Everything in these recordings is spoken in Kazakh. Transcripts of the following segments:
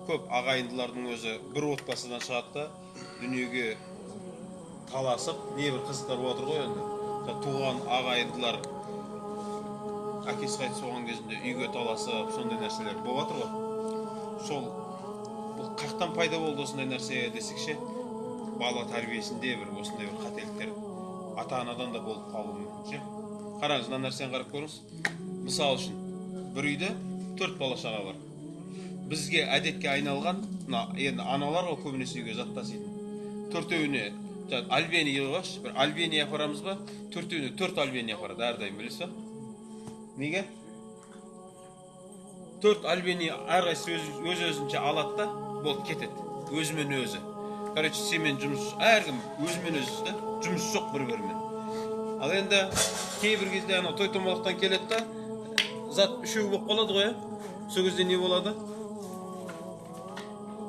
Көп ағайындылардың өзі бір отбасыдан шығады да, дүниеге таласып, небір қызықтар болып жатыр ғой енді. Туған ағайындылар әкесі қайтыс болған кезінде үйге таласып, сондай нәрселер болып жатыр ғой. Сол бұл қаяқтан пайда болды осындай нәрсе десек ше, бала тәрбиесінде бір осындай бір қателіктер ата-анадан да болып қалуы мүмкін ше. Қараңыз, мына нәрсені қарап көріңіз. Мысал үшін, бір үйде 4 бала шаға бар. Бізге әдетке айналған, мына енді аналар ғой көбінесе үйге зат таситын. Төртеуіне альбени қойшы, бір альбени апарамыз ба? Төртеуіне 4 альбени апарады әрдайым, білесіз ба? Неге? 4 альбени әрқайсысы өз өзінше алады да, болды, кетеді. Өзімен өзі. Короче, сенімен жұмыс, әркім өзімен өзі да, жұмыс жоқ бір-бірімен. Ал енді кейбір кезде анау той томалақтан келеді да, зат үшеу болып қалады ғой, ә? Сол кезде не болады?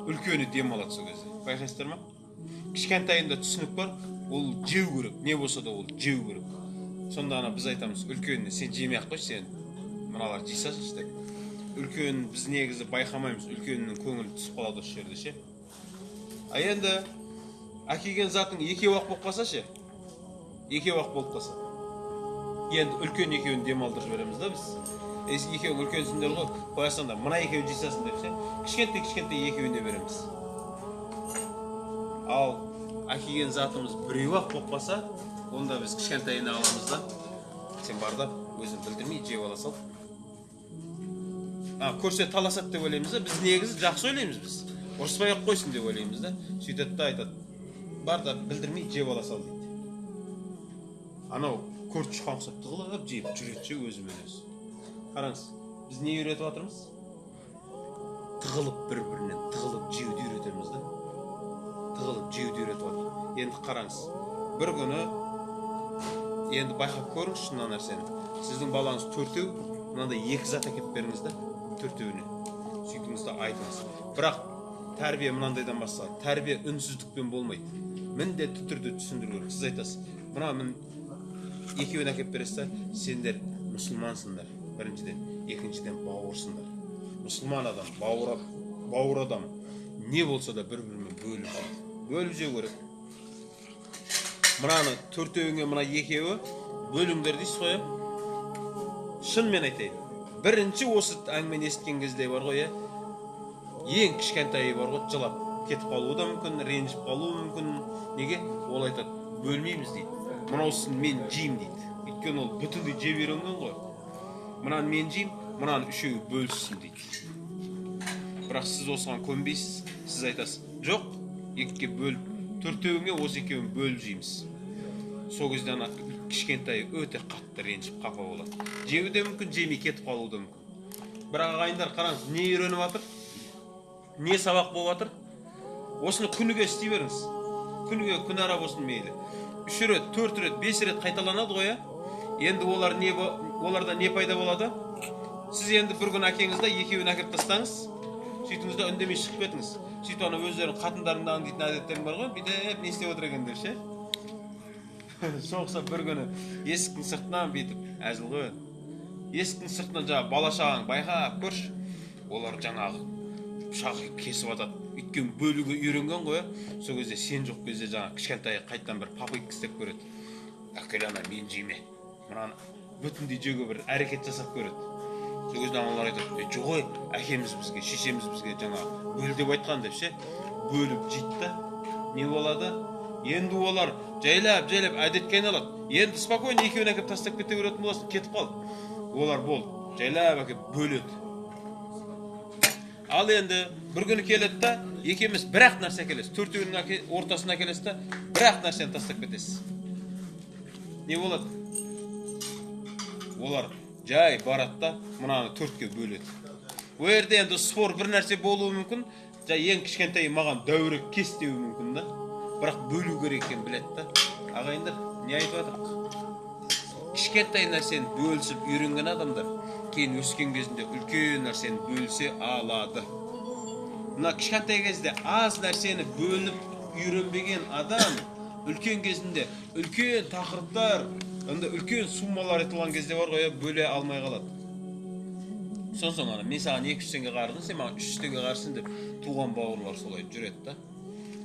Үлкені дем алады сол кезде. Байқайсыздар ма? Кішкентайында түсінік бар, ол жеу керек, не болса да ол жеу керек. Сонда ана біз айтамыз, үлкеніне сен жемей ақ қойшы, сен мыналар жей салсыншы деп. Үлкенін біз негізі байқамаймыз, үлкенінің көңілі түсіп қалады осы жерде ше. А енді әкелген затың екеу ақ болып қалса ше, екеу ақ болып қалса, енді үлкен екеуін демалдырып жібереміз да біз. Екеуің үлкенсіңдер ғой, қоясың да мына екеуін жей салсын деп ше, кішкентай кішкентай екеуіне береміз. Ал әкелген затымыз біреу ақ болып қалса, онда біз кішкентайына аламыз да, сен бар да өзің білдірмей жеп ала сал. Көрсе таласады деп ойлаймыз да, біз негізі жақсы ойлаймыз біз. Ұрыспай ақ қойсын деп ойлаймыз да, сөйтеді да айтады, бар да білдірмей жеп ала сал дейді. Анау көрт шыққан ұқсап тығылып жеп жүреді ше өзімен өзі. Қараңыз, біз не үйретіп жатырмыз? Тығылып бір-бірінен, тығылып жеуді үйретеміз да. Тығылып жеуді үйретіп жатыр. Енді қараңыз, бір күні енді байқап көріңізші мына нәрсені. Сіздің балаңыз төртеу, мынандай 2 зат әкеліп беріңіз да, төртеуіне. Сөйтіңіз де айтыңыз. Бірақ тәрбие мынандайдан басталады. Тәрбие үнсіздікпен болмайды. Міндетті түрде түсіндіру керек. Сіз айтасыз, мына мен екеуін әкеліп бересіз да, сендер мұсылмансыңдар. Біріншіден, екіншіден бауырсыңдар. Мұсылман адам, бауыр адам не болса да бір-бірімен бөліп жейді. Бөліп жеу керек. Мынаны төртеуіңе мына екеуі бөліңдер дейсіз ғой, ә? Шынымен айтайын. Бірінші осы әңгімені естіген кезде бар ғой, ә? Ең кішкентайы бар ғой, жылап кетіп қалуы да мүмкін, ренжіп қалуы мүмкін. Неге? Ол айтады, бөлмейміз дейді. Мынаусын мен жеймін дейді. Өйткені ол бүтіндей жеп үйренген ғой. Мынаны мен жеймін, мынаны үшеуі бөліссін дейді. Бірақ сіз осыған көнбейсіз. Сіз айтасыз, жоқ, екіге бөліп, төртеуіңе осы екеуін бөліп жейміз. Сол кезде ана кішкентайы өте қатты ренжіп қапа болады. Жеуі де мүмкін, жемей кетіп қалуы да мүмкін. Бірақ ағайындар, қараңыз, не үйреніп жатыр? Не сабақ болып жатыр? Осыны күніге істей беріңіз. Күніге күн ара болсын мейлі. 3 рет, 4 рет, 5 рет қайталанады ғой, ә? Енді оларда не пайда болады? Сіз енді бір күн әкеңізді екеуін әкеліп тастаңыз, сөйтіңіз де үндемей шығып кетіңіз. Сөйтіп ана өздерінің қатындарыңды аңдитын әдеттерің бар ғой, бүйтіп не істеп отыр екен деп ше. Соқса бір күні есіктің сыртынан бүйтіп, әзіл ғой, есіктің сыртынан жаңағы бала шағаң байқап көрші, олар жаңағы пышақ кесіп атады. Өйткені бөлуге үйренген ғой, ә? Сол кезде сен жоқ кезде жаңағы кішкентайы қайтадан бір попытка істеп көреді. Әкел ана, мен жейме. Мынаны бүтіндей жеуге бір әрекет жасап көреді. Сол кезде аналар айтады, жоқ ой, әкеміз бізге, шешеміз бізге жаңағы бөл деп айтқан деп ше. Бөліп жейді да, не болады? Енді олар жайлап, жайлап әдетке айналады. Енді спокойно екеуін әкеліп тастап кете беретін боласың, кетіп қалды. Олар болды, жайлап әкеліп бөледі. Ал енді бір күні келеді да, екі емес, бір ақ нәрсе әкелесіз. Төртеуінің ортасына әкелесіз да, бір ақ нәрсені тастап кетесіз. Не болады? Олар жай барады да, мынаны төртке бөледі. Ол жерде енді спор бір нәрсе болуы мүмкін, жай ең кішкентайы маған дәуірек кес деуі мүмкін да. Бірақ бөлу керек екенін біледі да. Ағайындар, не айтып жатырмыз? Кішкентай нәрсені бөлісіп үйренген адамдар кейін өскен кезінде үлкен нәрсені бөлісе алады. Мына кішкентай кезде аз нәрсені бөліп үйренбеген адам үлкен кезінде үлкен тақырыптар, онда үлкен суммалар айтылған кезде бар ғой, бөле алмай қалады. Соң ана мен саған 200 теңге қарыздым, сен маған 300 теңге қарызсың деп, туған бауырлар солай жүреді да.